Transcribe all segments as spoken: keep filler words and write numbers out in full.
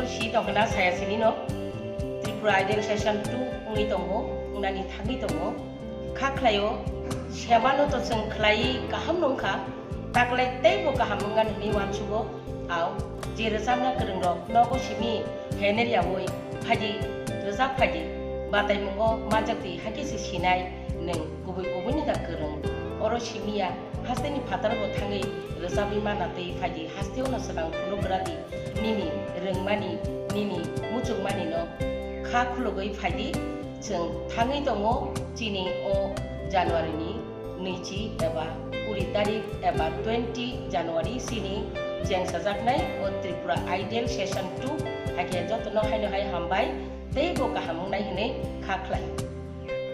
Si tongkhna saya sinino Tripura Idol Session two wngwi tongo, wngnani thangwi tongo. Kha khlaio, sebano to chwng khlaiwi kaham nungkha, taklai teibo kaham wngna hinwi uansugo. Au, je rwchapna kwrwngrok nogo simi hener yaui phaidi, rwchap phaidi, bataimungo manjakdi, hakhe se sinai nwng kubui kubuini da kwrwng. Oro simiya, hasteni phatarbo thangwi rwchapwi mana tei phaidi, hasteo no swkang phunuk radi. Nini rwngmani, nini muchungmani no kha khulugwi phaidi. Chwng thangwi tongo chini o January ni nwichi eba kuri tarik eba twenty January chini chengsajaknai o Tripura Idol Session two, hakhe jotono haino hai hambai tei bo kaham wngnai hwnwi kha khlai.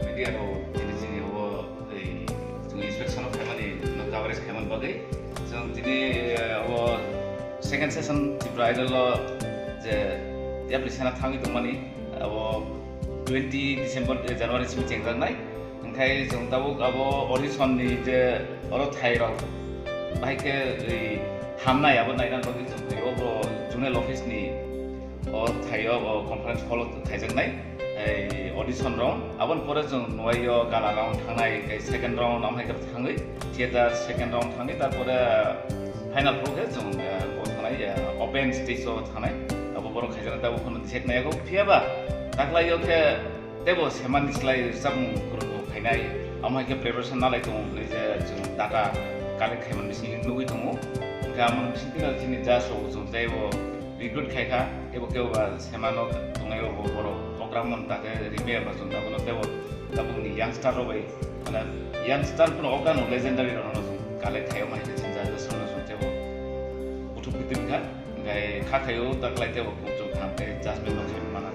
Media rok tini chini o, ei, chwng inspection o khaimani no coverage khaimani bagwi chwng tini, eh, o second session Tripura Idol o je yapri sena thangwi tongmani, abo twenty December, eh, January simi chengjaknai. Hwnkhe chwng tabuk abo audition ni je oro thai rok bahai khe, ei, hamnai abo naina bagwi chwng phai o bo zonal office ni o thaio o conference hall o thaijaknai, ei, audition round. Aboni pore chwng nuaio gala round thangnai, tei second round amhai khe thangwi theater second round thangwi, tarpore final pro khe chwng, eh, o thangnai, eh, open stage o thangnai. Abo borok khaijaknai tabuk phano decide naiyago. Phiyaba taklaio khe teibo semani slai rwchapmung kwrwngbo khainai, amhai khe preparation nalai tongo hwnwi je chwng data collect khaimani bisingtwi nugwi tongo. Hwnkhe amoni bisingtwi chini judge rok chwng teibo recruit khai kha, ebo kebo ba semano tongnai bo borok program mon ta khe rimya ba chwng abono teibo tabukni youngster rok bai, mane, youngster phano o gano legendary rokno chwng collect khai o mai khe chini judge rokno chwng teibo kuthuk khe twi kha, hwnkhe kha khaio ta khlai teibo kuchuk thang khe judgment rok khe mana.